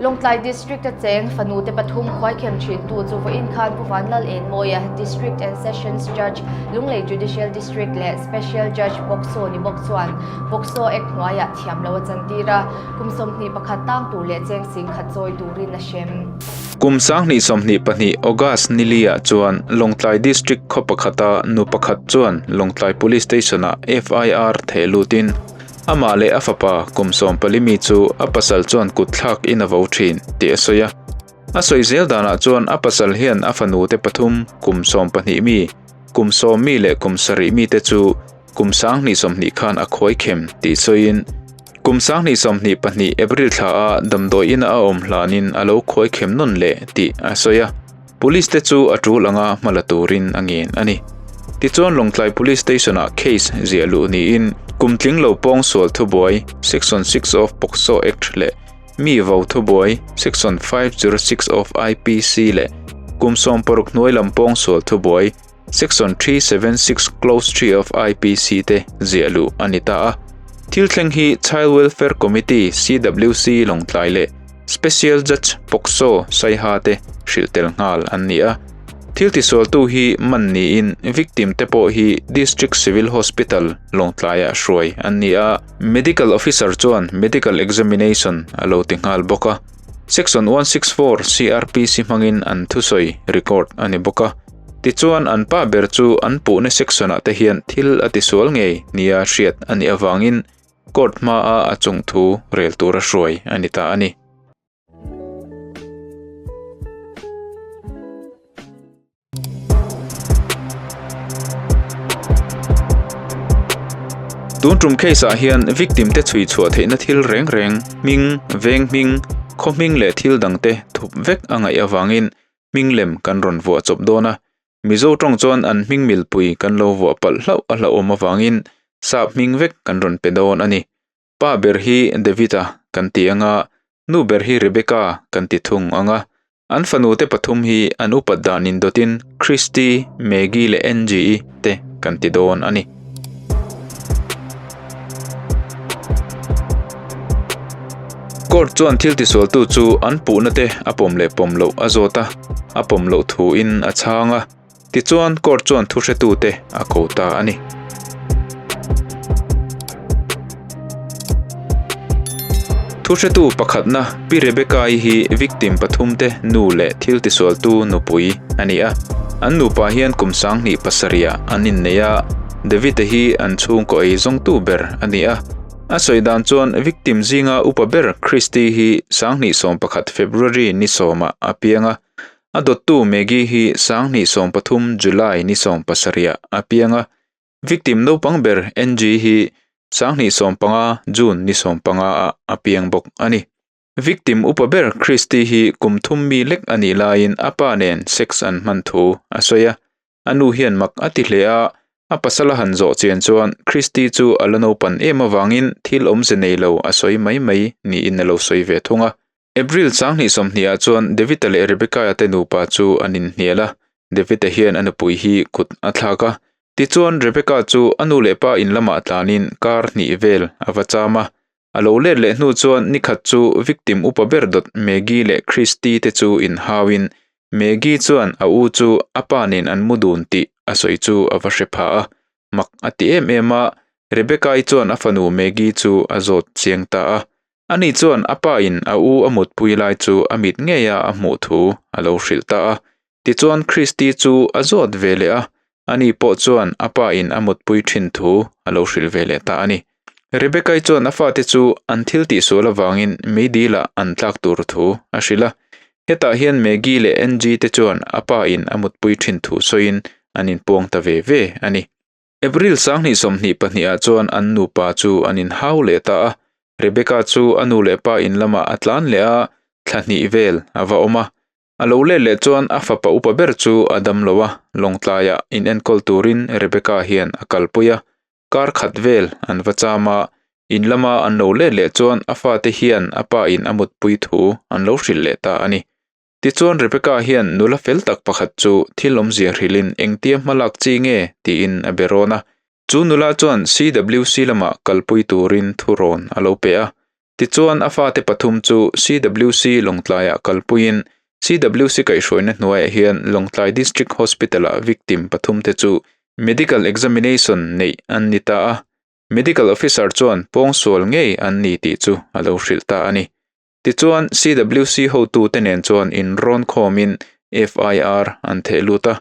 Lawngtlai District-a cheng fanute pathum khuaikhem thintu chu vawiin khan Pu Vanlal Enmawia, District and Sessions Judge, Lunglei Judicial District leh Special Judge POCSO ni bawk chuan POCSO Act hnuaiah thiam lo a chantir a, kum 21 tang tur leh cheng 10,000 chawi turin a hrem. Kum 2022 August niliah chuan Lawngtlai District khaw pakhata nu pakhat chuan Lawngtlai Police Station-ah FIR theh lutin amah leh a fapa kum 14 mi chu a pasal chuan kut thlak in a vo thin tih a sawi a. A sawi zel danah chuan a pasal hian a fanu te pathum kum 12 mi, kum 10 mi leh kum 7 mi te chu kum 2020 khan a khawi khem tih sawiin kum 2022 April thla a damdawi ina a awm hlanin a lo khawi khem nawn leh tih a sawi a. Police te chu a tul anga hma la turin a ngen a ni. Tichuan Lawngtlai Police Station ah case ziah luh niin kum tling lo pawng sual thubuai Section 6 of POCSO Act leh mi vo thubuai Section 506 of IPC leh kum 16 hnuai lam pawng sual thubuai Section 376 Clause 3 of IPC te ziah luh a ni ta a. Thil thleng hi Child Welfare Committee, CWC, Lawngtlai leh Special Judge POCSO Saiha te hrilh tel nghal an ni a. Thil tisualtu hi man niin victim te pawh hi District Civil Hospital, Lawngtlaiah hruai an ni a. Medical Officer chuan Medical Examination a lo ti nghal bawk a. Section 164 CrPC hmangin an thusawi record a ni bawk a. Tichuan an pa ber chu an puhna section ah te hian thil a tisual ngei nia hriat a nih avangin court hmaa a chung thu rel tura hruai a ni ta a ni. Tun tum case ah hian victim te chhui chhuah theihna thil reng reng hming, veng hming, khaw hming leh thil dang te thup vek a ngaih avangin hming lem kan rawn vuah chawp dawn a, Mizo tawng chuan an hming milpui kan lo vuah palh hlauh a hlauhawm avangin sap hming vek kan rawn pe dawn a ni. Pa ber hi David-a kan ti ang a, nu ber hi Rebecca kan ti thung ang a. An fanu te pathum hi an upat dan indawtin Christy, Maggie leh Angie-i te kan ti dawn a ni. Court chuan thil tisualtu chu an puhna te a pawm leh pawm loh a zawt a, a pawm loh thuin a chhang a. Tichuan court chuan thuhretute a ko ta a ni. Thuhretu pakhatna Pi Rebecca-i hi victim pathumte nu leh thil tisualtu nupui a ni a. An nupa hian kum 27 ah an innei a, David-a hi an chhungkaw ei zawngtu ber a ni a. A sawi dan chuan victim zinga upa ber Christy hi 2011 February ni sawmah a piang a, a dawttu Maggie hi 2013 July ni 17 ah a piang a. Victim naupang ber Angie hi 2015 June ni 15 ah a piang bawk a ni. Victim upa ber Christy hi kum thum mi lek a nih laiin a pa nen sex an hman thu a sawi a. A nu hian mak a ti hle a, a pasal a han zawh chian chuan Christy chu a la naupan em avangin thil awmze nei lo a sawi mai mai niin a lo sawi ve thung a. April 2020 ah chuan David-a leh Rebecca-a te nupa chu an inhnial a, David-a hian a nupui hi kut a thlak a. Tichuan Rebecca chu a nu leh pa in lamah tlanin kar hnih vel a va cham a. A lo let leh hnu chuan nikhat chu victim upa ber dawt Maggie leh Christy te chu inhauin Maggie chuan a u chu a pa nen an mu dun tih a sawi chu a va hre pha a. Mak a ti em em a, Rebecca-i chuan a fanu Maggie chu a zawt chiang ta a. Ani chuan a pa in a u a mutpui lai chu a mit ngeia a hmuh thu a lo hrilh ta a. Tichuan Christy chu a zawt ve leh a, ani pawh chuan a pa in a mutpui thin thu a lo hrilh ve leh ta a ni. Rebecca-i chuan a fate chu an thil tihsual avangin meidil-ah an tlak tur thu a hrilh a. Hetah hian Maggie leh Angie te chuan a pa in a mutpui thin thu sawiin an inpuang ta ve ve a ni. April 2022 ah chuan an nupa chu an inhau leh ta a, Rebecca chu a nu leh pa in lamah a tlan leh a, thla hnih vel a va awm a. A lo let leh chuan a fapa upa ber chu a dam lo a, Lawngtlaiah inenkawl turin Rebecca hian a kalpui a, kar khat vel an va cham a, in lama an lo let leh chuan a fate hian a pa in a mutpui thu an lo hrilh leh ta a ni. Tichuan Rebecca hian nula fel tak pakhat chu thil awmzia hrilhin engtia hmalak chi nge tiin a be rawn a. Chu nula chuan CWC lamah kalpui turin thu rawn a lo pe a. Tichuan, a fate pathum chu CWC Lawngtlaiah kalpuiin CWC kaihhruaina hnuaiah hian Lawngtlai District Hospital-ah victim pathumte chu medical examination neih an ni ta a, medical officer chuan pawngsual ngei an ni tih chu a lo hrilh ta a ni. Tichuan, CWC hotute nen chuan inrawn khawmin FIR an theh lut a.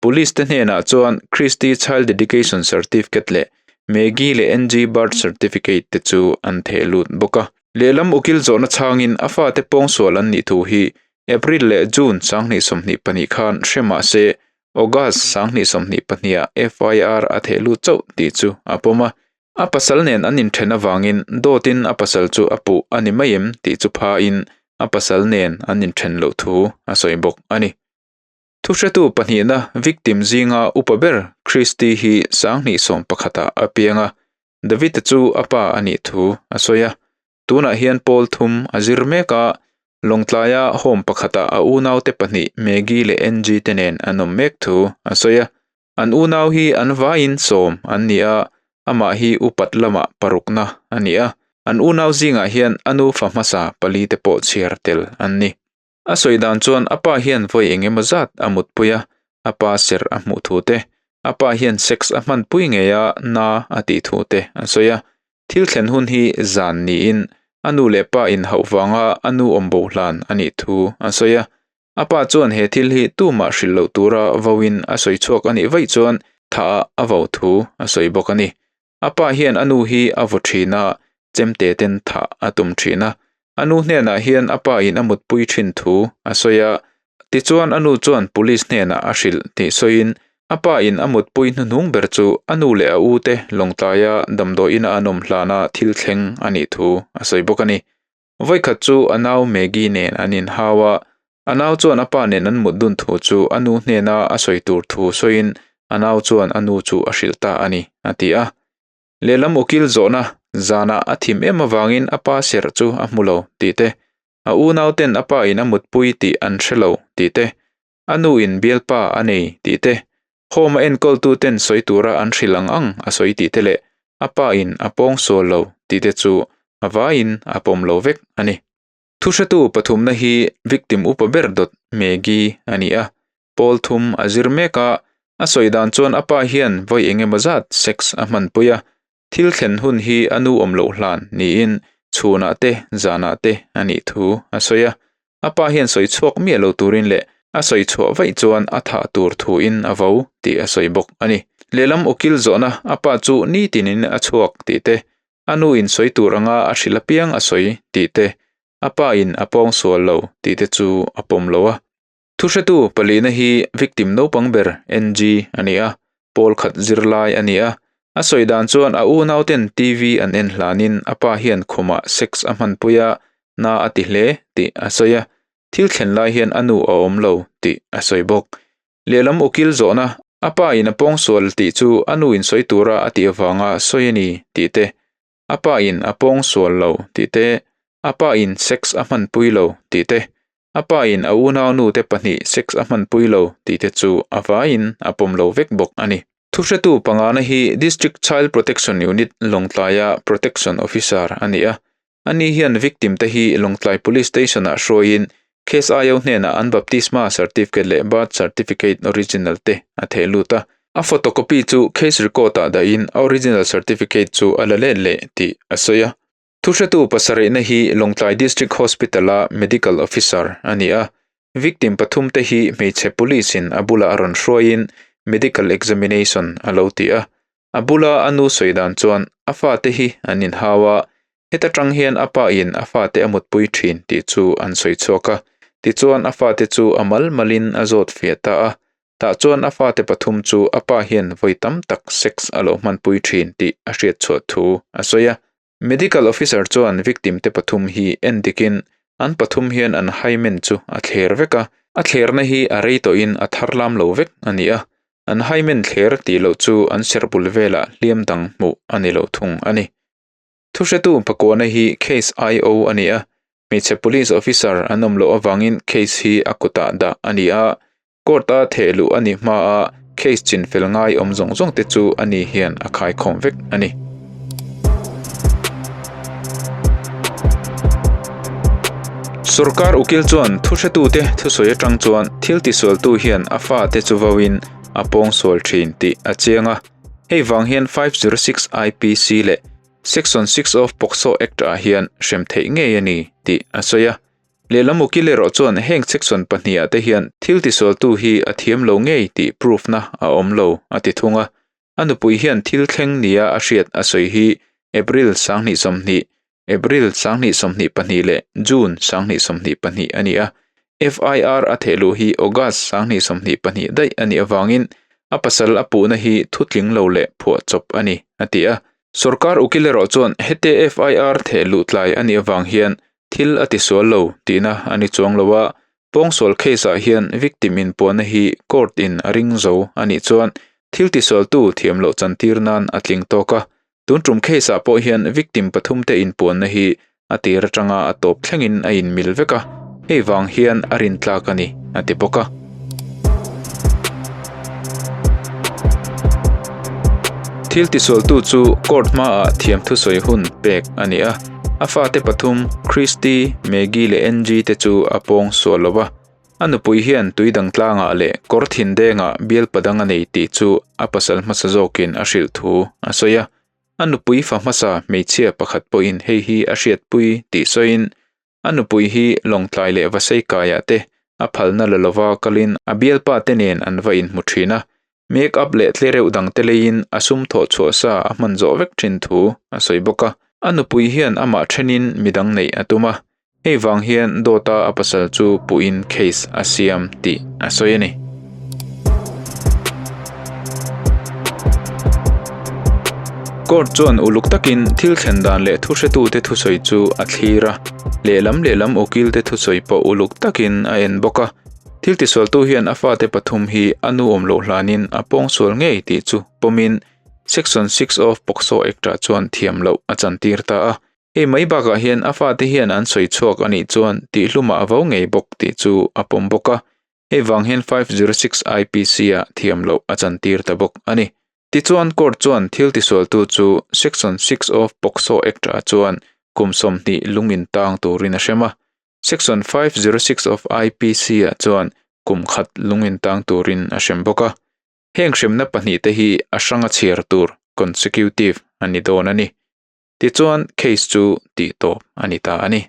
Police te hnenah chuan Christy Child Dedication Certificate leh Maggie leh Angie Birth Certificate te chu an theh lut bawk a. Lehlam ukil zawhna chhangin a fate pawngsual an nih thu hi April leh June 2022 khan hre mah se August 2022 ah FIR a theh lut chauh tih chu a pawm a. A pasal nen an inthen avangin dawtin a pasal chu a puh a ni mai em tih chu phain a pasal nen an inthen loh thu a sawi bawk a ni. Thuhretu pahnihna victim zinga upa ber Christy hi 2011 ah a piang a, David-a chu a pa a nih thu a sawi a. Tunah hian pawl thum a zir mek a, Lawngtlaia home pakhatah a unaute pahnih Maggie leh Angie te nen an awm mek thu a sawi a. An unau hi an vaiin sawm an ni a, amah hi upat lamah parukna a ni a. An unau zingah hian a nufa hmasa pali te pawh chhiar tel an ni. A sawi dan chuan a pa hian vawi eng emaw zat a mutpui a, a pa serh a hmuh thu te, a pa hian sex a hmanpui ngei a na a tih thu te a sawi a. Thil thlen hun hi zan niin a nu leh pa inhauh vanga a nu awmbo hlan a nih thu a sawi a. A pa chuan he thil hi tumah hrilh loh tura vauin a sawi chhuak a nih vaih chuan thah a vo thu a sawi bawk a ni. A pa hian a nu hi a vaw thin a, chemte ten thah a tum thin a. A nu hnenah hian a pa in a mutpui thin thu a sawi a, tichuan a nu chuan police hnenah a hrilh tih sawiin a pa in a mutpui hnuhnung ber chu a nu leh a u te Lawngtlaia damdawiin a an awm hlana thil thleng a nih thu a sawi bawk a ni. Vawikhat chu a nau Maggie nen an inhau a, a nau chuan a pa nen an mut dun thu chu a nu hnena a sawi tur thu sawiin a nau chuan a nu chu a hrilh ta a ni, a ti a. Lehlam ukil zawhna zanah a thim em avangin a pa serh chu a hmu lo tih te, a unau ten a pa in a mutpui tih an hre lo tih te, a nu in bialpa a nei tih te, home a enkawltu ten sawi tura an hrilh ang ang a sawi tih te leh a pa in a pawng sual lo tih te chu a vaiin a pawm lo vek a ni. Thuhretu pathumna hi victim upa ber dawt Maggie a ni a, pawl thum a zir mek a, a sawi dan chuan a pa hian vawi eng emaw zat sex a hmanpui a, thil thlen hun hi a nu awm loh hlan niin chhunah te zanah te a nih thu a sawi a, A pa hian sawi chhuak miah lo turin leh a sawi chhuah vaih chuan a thah tur thuin a vo tih a sawi bawk a ni. Lehlam ukil zawhna a pa chu nitinin a chhuak tih te, a nu in sawi tur anga a hrilh apiang a sawi tih te, a pa in a pawng sual lo tih te chu a pawm lo a. Thuhretu palihna hi victim naupang ber NG a ni a, pawl khat zirlai a ni a. A sawi dan chuan a unauten TV an en hlanin a pa hian khumah sex a hmanpui a, na a ti hle tih a sawi a, thil thlen lai hian a nu a awm lo tih a sawi bawk. Lehlam ukil zawhna, a pa in a pawngsual tih chu a nu in sawi tura a tih avanga sawi a ni tih te, a pa in a pawngsual lo tih te, a pa in sex a hmanpui lo tih te, a pa in a unaunu te pahnih sex a hmanpui lo tih te chu a vaiin a pawm lo vek bawk a ni. Thuhretu pangana hi District Child Protection Unit Lawngtlaia Protection Officer a ni a, ani hian victim te hi Lawngtlai Police Station ah hruaiin case aio hnenah an baptisma certificate leh birth certificate original te a theh lut a, a photocopy chu case record ah dahin a original certificate chu a la let leh tih a sawi a. Thuhretu pasarihna hi Lawngtlai District Hospital-a Medical Officer a ni a, victim pathumte hi hmeichhe police-in a bulah a rawn hruaiin medical examination a lo ti a. A bula a nu sawi dan chuan a fate hi an inhau a, heta tang hian a pa-in a fate a mutpui thin tih chu an sawi chhuak a, tichuan a fate chu a mal malin a zawt fiah ta a, Tah chuan a fate pathum chu a pa hian vawi tam tak sex a lo hmanpui thin tih a hriat chhuah thu a sawi a. Medical officer chuan victim te pathum hi en dikin an pathum hian an hymen chu a thler vek a, a thlerna hi a rei tawhin a thar lam lo vek a ni a, an hymen thler tih loh chu an serh bul velah hliam dang hmuh a ni lo thung a ni. Thuhretu pakuahna hi case IO a ni a, hmeichhe police officer an awm loh avangin case hi a kutah dah a ni a, court-a theh luh a nih hmaa case chinfel ngai awm zawng zawng te chu ani hian a khaikhawm vek a ni. Sorkar ukil chuan thuhretute thusawi atang chuan thil tisualtu hian a fate chu vauin a pawngsual thin tih a chiang a. Hei vang hian 506 IPC leh Section 6 of POCSO Act ah hian hrem theih ngei a ni tih a sawi a. Lehlam ukil erawh chuan heng section pahnih ah te hian thil tisualtu hi a thiam lo ngei tih proof na a awm lo a ti thung a. A nupui hian thil thleng nia a hriat a sawi hi April 2020, April 2022 leh June 2022 a ni a. FIR a thehluh hi August 2022 daih a nih avangin a pasal a puhna hi thutling lo leh phuahchawp a ni, a ti a. Sorkar ukil erawh chuan hete FIR thehluh tlai a nih avang hian thil a tisual lo tihna a ni chuang lo a, Pawngsual case ah hian victim inpuanna hi court in a ring zo a nih chuan thil tisualtu thiam loh chantir nan a tling tawk a. Tun tum case ah pawh hian victim pathum te inpuanna hi a tir atanga a tawp thlengin a inmil vek a, hei vang hian a rintlak a ni, a ti bawk a. Thil tisualtu chu court hmaah thiam thusawi hun pek a ni a. A fate pathum, Christy, Maggie leh Angie te chu a pawng sual lo va. A nupui hian tui dang tlangah leh kawr thin dengah bial padang a nei tih chu a pasal hmasa zawkin a hrilh thu a sawi a. A nupui fa hmasa hmeichhia pakhat pawhin hei hi a hriatpui tih sawiin A nupui hi Lawngtlai leh Vaseikaiah te a phalna la lova kalin a bialpa te nen an va inhmu thin a, make up leh tlereuh dang te leiin a sum thawh chhuah sa a hman zawh vek thin thu a sawi bawk a. A nupui hian amah thenin midang neih a tum a, hei vang hian dawta a pasal chu puhin case a siam tih a sawi a ni. Court chuan uluk takin thil thlen dan leh thuhretute thusawi chu a thlir a, lehlam lehlam ukilte thusawi pawh uluk takin a en bawk a. Thil tisualtu hian a fate pathum hi a nu awm loh hlanin a pawngsual ngei tih chu pawmin Section 6 of POCSO Act-ah chuan thiam loh a chantir ta a. Hei mai bakah hian a fate hian an sawi chhuak a nih chuan tihhlumah a vo ngei bawk tih chu a pawm bawk a. Hei vang hian 506 IPC-ah thiam loh a chantir ta bawk a ni. Tichuan court chuan thil tisualtu chu Section 6 of POCSO Act-ah chuan kum 20 lung intang turin a hrem a, Section 506 of IPC-ah chuan kum khat lung intang turin a hrem bawk a. Heng hremna pahnihte hi a hranga chhiar tur, consecutive, a ni dawn a ni. Tichuan case chu tihtawp a ni ta a ni.